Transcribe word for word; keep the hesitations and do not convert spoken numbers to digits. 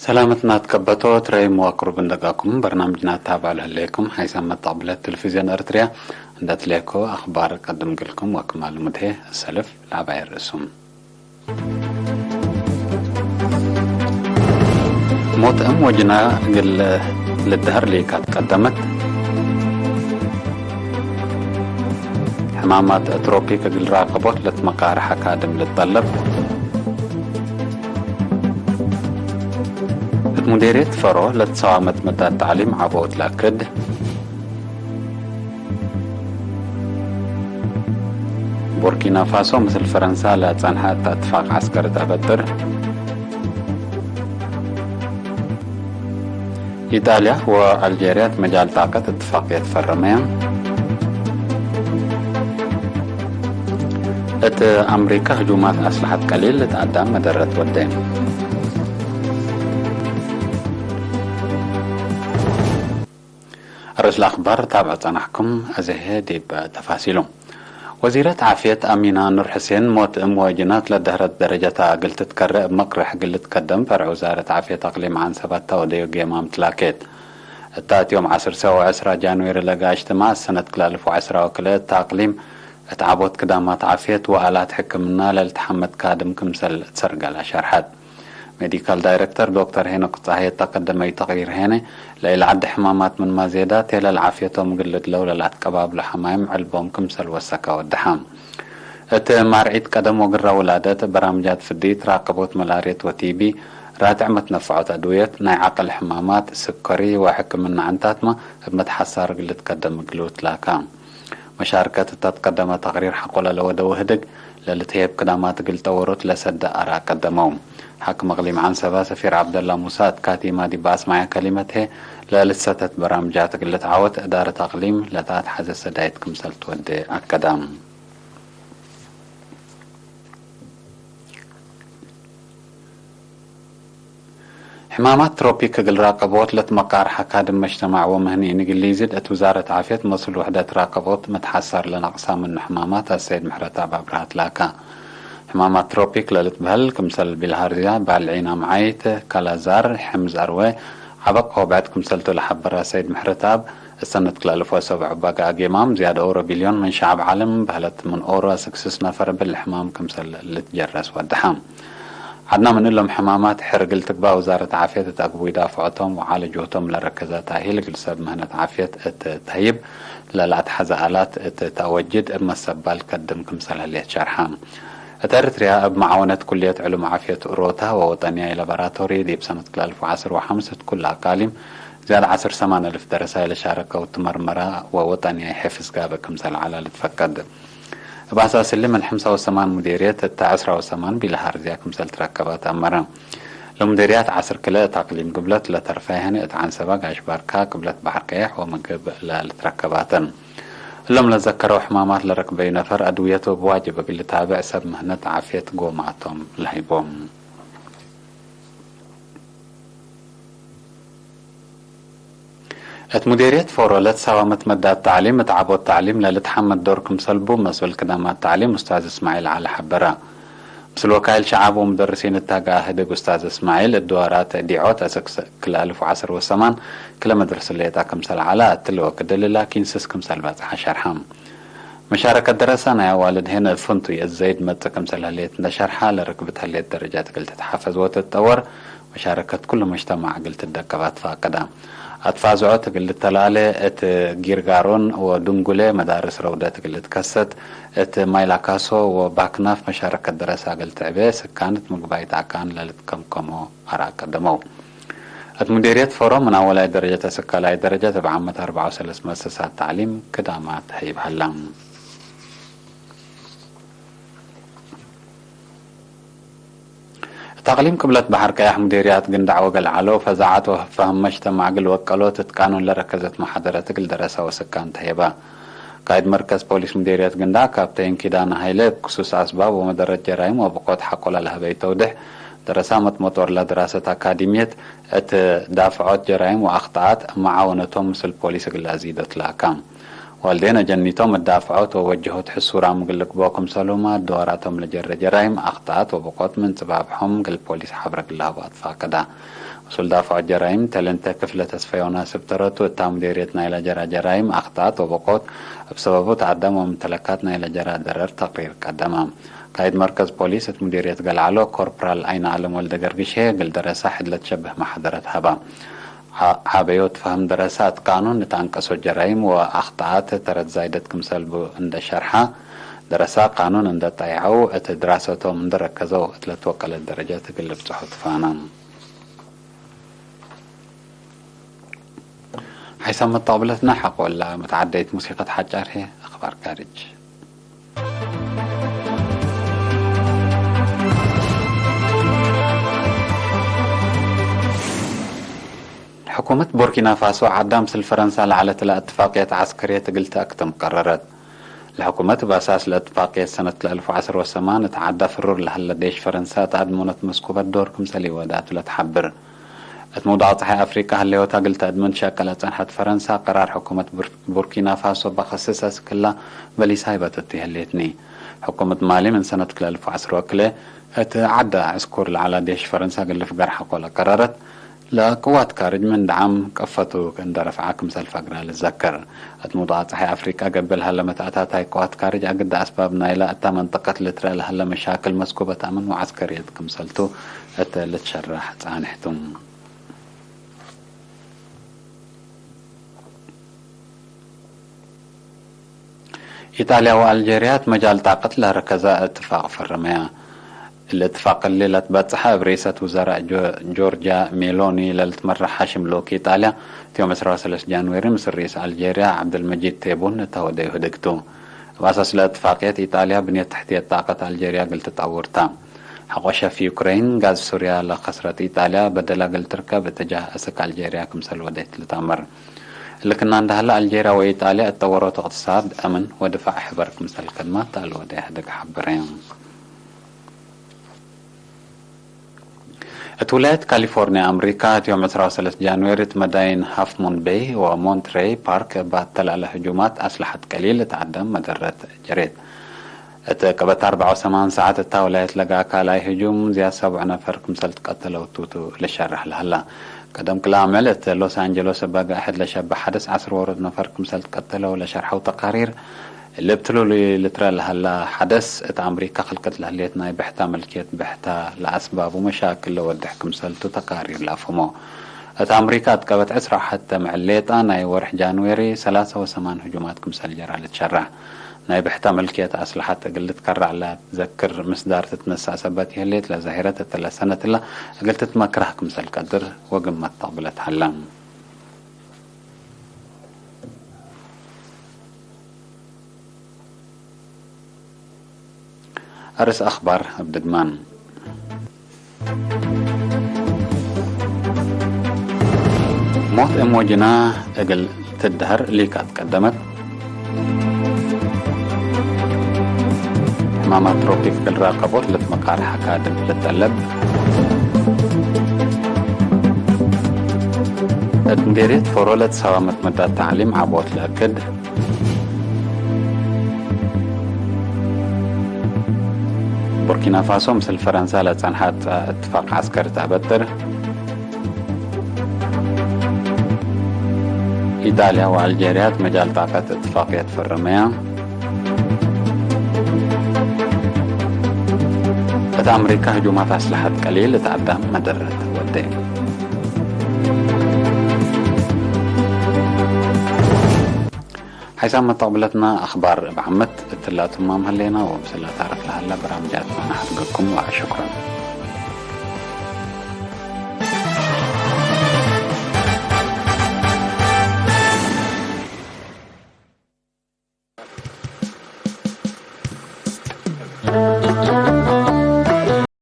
ሰላመትና ትከበቶ ትረይም ወቅሩብ እንደጋኩም በርናምጅና ታብዕ ለህሌኩም ሓይሳም መተቅብለት ቴሌቪዝዮን ኤርትርያ እንደ ትሌኮ አኽባር ቀድም ግልኩም ወክማል ሙድሄ እሰልፍ ለአባይ ርእሱም። ሞት እም ወጅና እግል ልደሀር ሊካት ቀደመት። ሕማማት ትሮፒክ እግል ራቀቦት ለትመቃርሕ አካድም ልትጠለብ። እት ሙዴርየት ፈሮ ለትሰዋመት መዳት ተዕሊም ዐቦት ለአክድ። ቡርኪና ፋሶ ምስል ፈረንሳ ለጸንሐ እተ እትፋቅ ዐስከሪ ተአበጥር። ኢጣልያ ወአልጄርያ እት መጃል ጣቀት እትፋቅየት ፈረመየ። እት አምሪከ ህጁማት አስለሐት ቀሊል እት አዳም መደረት ወደ። ርእስ ለአክባር ታብዕ ጸናሕኩም፣ አዜ ህዬ ዲብ ተፋሲሉ። ወዚረት ዓፍየት አሚና ኑር ሕሴን፣ ሞት እም ወጅናት ለደህረት ደረጀታ እግል ትትከረ እብ መቅርሕ እግል ልትከደም ፈርዕ ውዛረት ዓፍየት አቅሊም ዐንሰበት ተወደዩ ጌማም ትላኬት። እታት ዮም ዐስር ሰው ዕስራ ጃንዌሪ ለገአ እጅትማዕ ሰነት ክል አልፍ ወዐስራ ወክልኤ እት አቅሊም እት ዐቦት ክዳማት ዓፍየት ወአላት ሕክምና ለልትሐመድ ካድም ክምሰል ትሰርገለ ሸርሐት። ሜዲካል ዳይረክተር ዶክተር ሄኖክ ጸሃየ እተ ቀደመዩ ተቅሪር ሄነ፣ ለኢለዐደ ሕማማት ምንመ ዜዳት ቴለል ዓፍየቶም እግል ልድለው ለለአትቀባብሎ ሐማይም ዕልቦም ክምሰል ወሰከ ወደሐ። እት ማርዒት ቀደም ወግረ ውላደት፣ በራምጃት ፍድይት፣ ራቀቦት መላርየት ወቲቢ፣ ራትዕ መትነፈዖት አድውየት፣ ናይ ዐቅል ሕማማት፣ ስከሪ ወሕክምና ዕንታትመ እብ መትሐሳር እግል ልትከደም እግሉ ትላካ። መሻርከት እተ ትቀደመ ተቅሪር ሐቆለ ለወደው ህድግ ለልትህየብ ክዳማት እግል ጠወሮት ለሰደ አራእ ቀደመው። ሓክም እቅሊም ዐንሰበ ሰፊር ዐብደላ ሙሳ እት ካቲማ ዲብ አስመዐ ከሊመት ህዬ፣ ለልትሰተት በራምጃት እግል ልትዓወት እዳረት አቅሊም ለተአትሐዘ ሰዳይት ክምሰል ትወዴ አከደ። ሕማማት ትሮፒክ እግል ራቀቦት ለትመቃርሐ ካድም መጅተማዕ ወምህኒ እንግሊዝድ እት ውዛረት ዓፍየት መስኡል ውሕደት ራቀቦት መትሐሳር ለነቅሳ ምኑ ሕማማት አሰይድ ምሕረተአብ አብርሃት ላካ። ሕማማት ትሮፒክ ለልትበህል ክምሰል ቢልሃርዝያ፣ ባልዒን አምዓይት፣ ካላዛር፣ ሕምዝ አርወ፣ ዐበቅ ወብዕድ ክምሰልቱ ለሐበረ አሰይድ ምሕረተአብ፣ እሰነት ክልአልፍ ወሰብዕ እበ ገአ ጌማም ዝያድ ኦሮ ቢልዮን ምን ሸዐብ ዐለም በህለት ምን ኦሮ አስክ ስስ ነፈር እብል ሕማም ክምሰል ልትጀረስ ወደሐ። ዐድና ምን እሎም ሕማማት ሕር እግል ትግባእ ውዛረት ዓፍየት እት አግቡይ ዳፍዖቶም ወዓለ ጆህቶም ለረከዘ ተእሂል እግል ሰብ ምህነት ዓፍየት እት ተህይብ ለለአትሐዘ አላት እት ተአወጅድ እብ መሰባል ከድም ክምሰል ህሌት ሸርሐ። እት ኤሪትርያ እብ መዓወነት ኩልየት ዕሉም ዓፍየት ኡሮታ ወወጠንያይ ላቦራቶሪ ዲብ ሰነት ክልአልፍ ወዐስር ወሐምስ እት ኩለ አቃሊም ዝያድ ዐስር ሰማን እልፍ ደረሳይ ለሻረከው ትመርመራ ወወጠንያይ ሕፍዝ ጋብእ ክምሰል ዐለ ልትፈቀድ። እብ አሳስ እሊ ምን ሕምሳ ወሰማን ሙዴርየት እተ ዐስራ ወሰማን ቢልሃርዝያ ክምሰል ትረከበ ተአመረ። ለሙዴርያት ዐስር ክልኤ እት አቅሊም ግብለት ለተርፈ ህነ እት ዐንሰበ ጋሽ ባርካ፣ ቅብለት በሐር ቀየሕ ወምግብ ለልትረከባተን። እሎም ለዘከረው ሕማማት ለረክበዩ ነፈር አድውየቱ እብ ዋጅብ እግል ልታብዕ ሰብ ምህነት ዓፍየት ጎማቶም ለህይቦም። እት ሙዴርየት ፎሮ ለትሳዋመት መዳት ተዕሊም እት ዐቦት ተዕሊም ለልትሐመድ ዶር ክምሰል ቡ መስኡል ክዳማት ተዕሊም ኡስታዝ እስማዒል ዐለ ሐበረ። ምስል ወካይል ሸዓብ ወሙደርሲን እት አግአ ህድግ ኡስታዝ እስማዒል፣ እድዋራት ዲዖት አስክ ክልኤ አልፍ ወዐስር ወሰማን ክለ መድረሰ ሌጠ ክምሰል ዐለ፣ እትሊ ወክድ እሊ ላኪን ስስ ክምሰል በጽሐ ሸርሐ። መሻረከት ደረሰ ናይ አዋልድ ሄነ እብ ፍንቱይ እት ዘይድ መጽእ ክምሰል ህሌት እንደ ሸርሐ፣ ለርክብት ህሌት ደረጃት እግል ትትሐፈዝ ወትትጠወር፣ መሻረከት ኩሉ መጅተማዕ እግል ትደቀብ አትፋቀደ። አትፋዝዖት እግል ልተላሌ፣ እት ጊርጋሮን ወድንጉሌ መዳርስ ረውደት እግል ልትከሰት፣ እት ማይላካሶ ወባክናፍ መሻረከት ደረሰ እግል ትዕቤ፣ ስካን እት ምግባይት አካን ለልትከምከሞ አርአየ ቀደመው። እት ሙዴርየት ፎሮ ምን አወላይ ደረጀት አስክ ካልኣይ ደረጀት እብ ዓመት አርበዓ ወሰለስ መሰሳት ተዕሊም ክዳማት ህይብ ሀላ። እት አቅሊም ቅብለት በሐር ቀያሕ ሙዴርያት ግንዳዕ ወገልዓሎ ፈዛዐት ወፈህም መጅተማዕ እግል ወቀሎት እት ቃኑን ለረከዘት መሓደረት እግል ደረሰ ወስካን ተህየበ። ቃይድ መርከዝ ፖሊስ ሙዴርየት ግንዳዕ ካፕቴን ኪዳነ ሀይለ እብ ክሱስ አስባብ ወመደረት ጀራይም ወብቆት ሐቆ ለለሀበዩ ተውዴሕ፣ ደረሳ መጥመጦር ለድራሰት አካዲምየት እት ዳፍዖት ጀራይም ወአክጠኣት መዓወነቶም ምስል ፖሊስ እግል አዚዶ ትላካ። ዋልዴን አጀኒቶም እት ዳፍዖት ወወጀሆት ሕሱራም እግል ልግቦ ክምሰልሁመ፣ አድዋራቶም ለጀረ ጀራይም፣ አክጠኣት ወብቆት ምን ጽባብሖም እግል ፖሊስ ሐብረ እግል ለሀቡ አትፋቀዳ። ሱል ዳፍዖት ጀራይም ተለንተ ክፍለ ተስፈ ዮናስ እብ ተረቱ፣ እታ ሙዴርየት ናይለ ጀራ ጀራይም፣ አክጣአት ወበቆት እብ ሰበቡ ተአደም ወምምተለካት ናይለ ጀራ ደረር ተቅሪር ቀደመ። ካይድ መርከዝ ፖሊስ እት ሙዴርየት ገልዓሎ ኮርፕራል አይነአለም ወልደገርግሼ፣ እግል ደረሳ ሕድ ለትሸብህ መሓደረት ሀበ። ዐ-፣ ዐበዮት ፈህም ደረሳ እት ቃኑን እት አንቀሶት ጀራይም ወአክጣአት ተረት ዛይደት ክምሰል ቡ እንደ ሸርሐ፣ ደረሳ ቃኑን እንደ ጠይዐው እት ድራሰቶም እንደ ረከዘው እት ለትወቀለት ደረጀት እግል ልብጽሖ ትፋነ። ሐይሳም መጣቅብለትና ሐቆላ መትዓደይት ሙሲቀት ሐጫር ህዬ አክባር ካርጅ። ሕኩመት ቡርኪና ፋሶ ዐዳ ምስል ፈረንሳ ለዐለት እለ እትፋቅየት ዐስከርየት እግል ተአክትም ቀረረት። ለሕኩመት እብ አሳስ ለእትፋቅየት ሰነት ክልኤ አልፍ ወዐስር ወሰማን እት ዐዳ ፍሩር ለሀለ ዴሽ ፈረንሳ እት አድሙነት መስኩበት ዶር ክምሰል ኢወዳቱ ለትሐብር። እት ምውዳቅ ጸሓይ አፍሪቀ ሀሌወታ እግል ተአድምን ሸቀ ለጸንሐት ፈረንሳ፣ ቀራር ሕኩመት ቡር-፣ ቡርኪና ፋሶ እብ አከስስ አስክ እላ በሊስ ሃይበት እት ህሌትኒ። ሕኩመት ማሊ ምን ሰነት ክልኤ አልፍ ወዐስር ወክልኤ እት ዐዳ ዕስኩር ለዐላ ዴሽ ፈረንሳ እግል ልፍገር ሐቆ ለቀረረት፣ ለቅዋት ካርጅ ምን ደዓም ቀፈቱ እንደ ረፍዐ ክምሰል ፈግረ ልዘከር። እት ምውዳቅ ጸሓይ አፍሪቀ ገብእ ለሀለ መትአታታይ ቅዋት ካርጅ አግደ አስባብ ናይላ እታ መንጠቀት ልትረአ ለሀለ መሻክል መስኩበት አምን ወዐስከርየት ክምሰልቱ እት ልትሸረሕ ጻንሕቱ። ኢጣልያ ወአልጄርያ እት መጃል ጣቀት ለረከዘ እትፋቅ ፈረመያ። እሊ እትፋቅ እሊ ለትበጽሐ እብ ርኢሰት ውዘራእ ጆ-፣ ጆርጃ ሜሎኒ ለልትመረሕ ሐሽም ልኡክ ኢጣልያ፣ እት ዮም ዕስራ ወሰለስ ጃንዌሪ ምስል ርኢስ አልጄርያ ዐብደልመጂድ ቴቡን እተ ወደዩ ህድግ ቱ። እብ አሳስ ለእትፋቅየት ኢጣልያ ብንየት ተሕትየት ጣቀት አልጄርያ እግል ትጠውር ታ። ሐቆ ሸፍ ዩክሬን፣ ጋዝ ሱርያ ለከስረት ኢጣልያ በደላ እግል ትርከብ እትጃህ አስክ አልጄርያ ክምሰል ወዴት ልትአመር። እሊ ክና እንደ ሀለ፣ አልጄርያ ወኢጣልያ እት ጠወሮት እቅትሳድ፣ አምን ወድፋዕ ሕበር ክምሰል ከድማት ተአልወዴ ህድግ ሐበረ። እት ውላየት ካሊፎርንያ አምሪካ፣ እት ዮም ዕስራ ወሰለስ ጃንዌሪ፣ እት መዳይን ሃፍ ሙን ቤይ ወሞንትሬይ ፓርክ እብ አተልአለ ህጁማት አስለሐት ቀሊል እት ዐዳም መደረት ጀሬት። እት ቅበት አርበዕ ወሰማን ሰዓት እታ ውላየት ለገአ ካልኣይ ህጁም ዝያድ ሰቡዕ ነፈር ክምሰል ትቀተለው ቱ ቱ ልሸረሕ ለሀላ። ቀደም ክልኤ አምዕል እት ሎስ አንጀሎስ እበ ገአ ሕድ ለሸበ ሐደስ ዐስር ወሩት ነፈር ክምሰል ትቀተለው ለሸርሐው ተቃሪር፣ እሊ እብ ትሉሉይ ልትረአ ለሀላ ሐደስ እት አምሪካ ክልቅት ለህሌት ናይ ብሕታ ምልክየት ብሕታ ለአስባቡ መሻክል ለወድሕ ክምሰል ቱ ተቃሪር ለአፍህሞ። እት አምሪካ እት ቅበት ዕስራ ወሐተ ምዕል ሌጣ ናይ ወርሕ ጃንዌሪ ሰላሰ ወሰማን ህጁማት ክምሰል ጀራ ልትሸረሕ። ናይ ብሕተ ምልክየት አስለሐት እግል ልትከረዕ ለትዘክር ምስዳር ትትነሳእ ሰበት ይህሌት ለዛሂረት እትለ ሰነት እላ እግል ትትመክረህ ክምሰል ቀድር ወግመት ተቅብለት ሀለ። አርእስ አክባር እብ ድግማን። ሞት እሞጅና እግል ትደሀር ሊካት ቀደመት። ሕማማት ትሮፒክ እግል ራቀቦት ልትመቃርሕ አካድም ልትጠለብ። እት ምዴርየት ፎሮ ለትሰባመት መዳት ተዕሊም ዐቦት ለአክድ። ቡርኪና ፋሶ ምስል ፈረንሳ ለጸንሐት እትፋቅ ዐስከሪ ተአበጥር። ኢጣልያ ወአልጄርያ እት መጃል ጣቀት እትፋቅየት ፈረመያ። እት አምሪካ ህጁማት አስለሐት ቀሊል እት አዳም መደረት ወዴ። ሐይሳም መተቅብለትና አክባር እብ ዓመት እትላ ትማም ሀሌና ወምስል ለታርፍ ለሀለ በራምጃትመ ነሐድገኩም ወአሸኩረን።